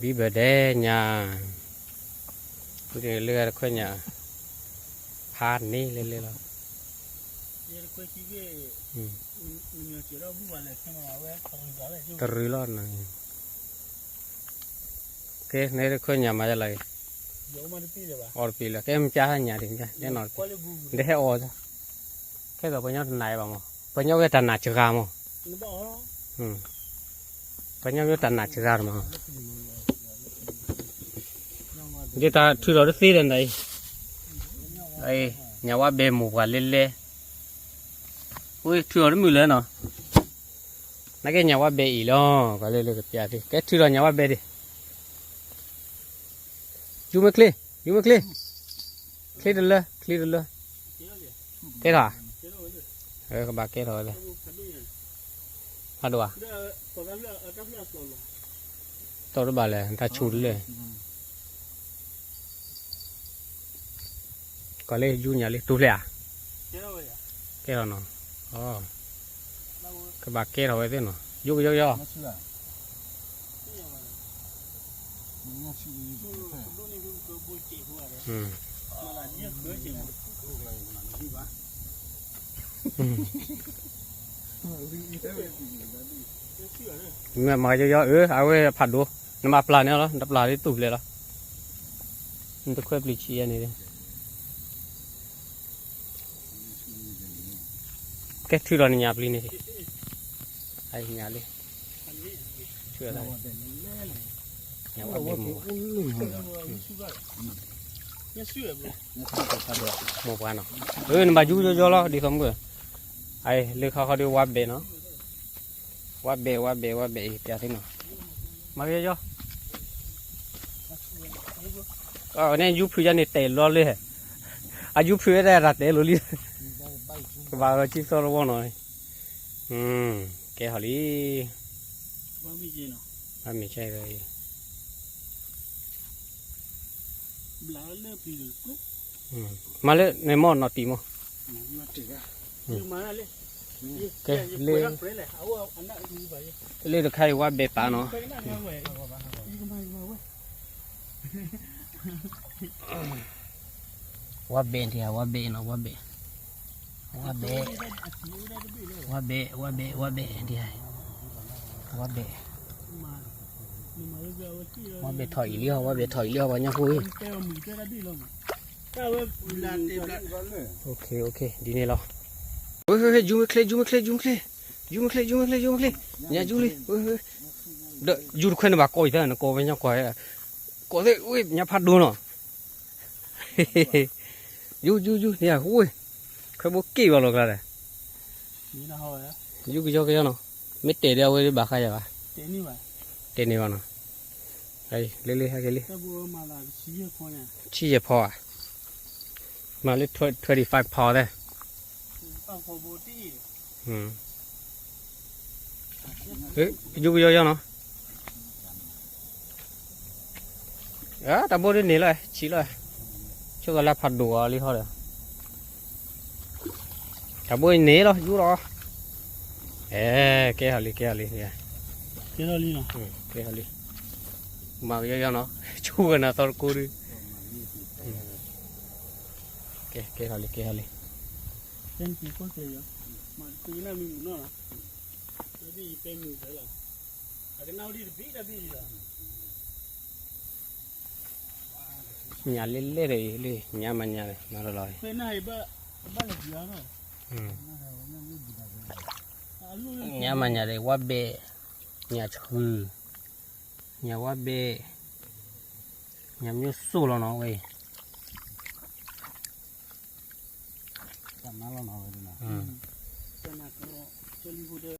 ဘံဘၢဒဲးညါ, လၢတခွဲညါ, ဖးန့ၣ်လဲလဲလီၤ, တရူးလီၤ, ကဲ န့ၣ်တခွဲညါမၤယလီၤအံၤ, အီတပံၤလၢ ကဲမ့ၢ်ကါညါဒံးမ့ၢ်ကါ, တဲနီၤတပံၤ, ဒ်ဟဲအီၤ, ခဲသိးပှၤညီတနာ်ဘၣ်မး, ပှၤညီဝဲတၢ်နာ်စှၤမး ပှၤညီမ့ၢ်တၢ်နာ်စှၤတမး, ဒ်တၢ်ထုးထီၣ်တသ့ဒီးနၤအံၤ, ညၣ်ဝါဘဲမိၢ်ပှၢ်လဲလဲ, ဝဲထုးထီၣ်တမုာ်လၢၤနီၤ, နာ်က့ညၣ်ဝါဘဲအံၤလီၤ, ပှၤလဲလဲကပျးသ့, ကဲထုးထီၣ်ညၣ်ဝါဘဲဒံး ယူမ့ၢ်ချ့, ယူမ့ၢ်ချ့, ချ့တလၢ, ချ့တလၢ, ကဲထီၣ်, ကဘၣ်ကဲထီၣ်ဝဲ, ဖးဒိၣ်ဧါ, တီၢ်တဘၣ်လဲၣ်, တၢ်ဆူၣ်တလၢ ကီၢ်လၢယူညါလံ တူၢ်ဖျဲၣ်ဧါ, ကဲထီၣ်နီၤ, ကဘၣ်ကဲထီၣ်ဝဲသ့ၣ်နီၤ, ယူကယီကယီ မ့ၢ်မၤကယီကယီ အၢ အဝဲဖးဒိၣ်, နမၤပျၢ်န့ၢ်လီၤ, နပျၢ်လၢတူၢ်ဖျဲၣ်လီၤ, နတခွဲပျံၤဆံးယဲန့ၣ်, ကဲထုးဒီးနညၣ်ပျံၤန့ၣ်, ညၣ်လံ, ထုးဒီး, ညၣ်ဝဲဘဲမိၢ်ပှၢ် မိၢ်ပှၢ်နီၤ, အၢ နဘၣ်ယူကယီကယီလီၤ ဒ်သိးမုၢ်, အလၢခီခီဒီးဝါဘဲနီၤ, ဝါဘဲ ဝါဘဲ ဝါဘဲအံၤ ပျးသ့နီၤ, မၤကယီကယီ, န့ၣ်ယူဖုးယါန့ၣ်တဲာ်လီၤလၢ, အယူဖုးဝဲဒၣ်တၢ်တဲာ်လိာ်လံ, ကဘၣ်လီၤဆံသီတဝီနီၤ, ကဲဟီၣ်လံ, ဘၣ်မ့ၢ်ကဲအံၤ မၤလၢန့ၣ်မ့ၢ်နီၢ်တံၢ်မ့ၢ်, ကဲ, လၢတခါအံၤဝါဘဲပာ်နီၤ, ဝါဘဲဒံးဧါ, ဝါဘဲနီၤ, ဝါဘဲ, ဝါဘဲ, ဝါဘဲ, ဝါဘဲဒံးဧါ, ဝါဘဲ, ဝါဘဲထီၣ်အံၤလံဟီ, ဝါဘဲထီၣ်အံၤလံဟီ ပှၤကညီဖိဧၢ, ဒ်န့ၣ်လီၤ, ဝဲ ယူမ့ၢ်ချ့ ယူမ့ၢ်ချ့ ယူမ့ၢ်ချ့, ယူမ့ၢ်ချ့ ယူမ့ၢ်ချ့ ယူမ့ၢ်ချ့, ညၣ်ယူလံ, ဒီးယူတခွဲန့ၣ်ဘၣ်ကိးအံၤသၢ နကိးဝဲညါကွၢ်, ကိးသ့ၣ်ဝဲညါဖးဒိၣ်နီၤ, ယူ ယူ ယူ န့ၣ်ဝဲ, ခွဲဘိက့ၣ်ဘၣ်လီၤကျါဒီး, ယူကယီကယီနီၤ, မ့ၢ်တဲာ်ဒီးအဝဲဘၣ်ဃးယၤဘၣ်, တဲာ်န့ၢ်ဘၣ်နီၤ, လၢလၢဟဲက့ၤလံ, ဆံယဲၢ်ဖီဧါ, မၤလၢ twenty five ဖီသ့ၣ် ယူကယီကယီနီၤ, တၢ်ဘိဒ်န့ၣ်လီၤ, ဆံးလီၤ, ဆိကလၢဖးဒိၣ်အီၤလံဟီဒီး, တၢ်ဘိန့ၣ်လီၤ ယူလီၤ, အဲ ကဲဟီၣ်လံ ကဲဟီၣ်လံ, ကဲဟီၣ်လံ, မၤကယီကယီနီၤ, ဆိကနၣ်သီတကိးဒုး, ကဲ ကဲဟီၣ်လံ ကဲဟီၣ်လံ. ညၣ်လဲလဲဒီးအံၤလံ ညၣ်မၤညၣ်န့ၣ် မၤလီၤလီၤ, ညၣ်မၤညၣ်ဒီး ဝါဘဲၣ်, ညၣ်ဆှုၣ်, ညၣ်ဝါဘဲၣ်, ညၣ်မျိုးစိလီၤနီၤဝဲအံၤ. တၢ်မၤလီၤနီၤဝဲဒၣ်,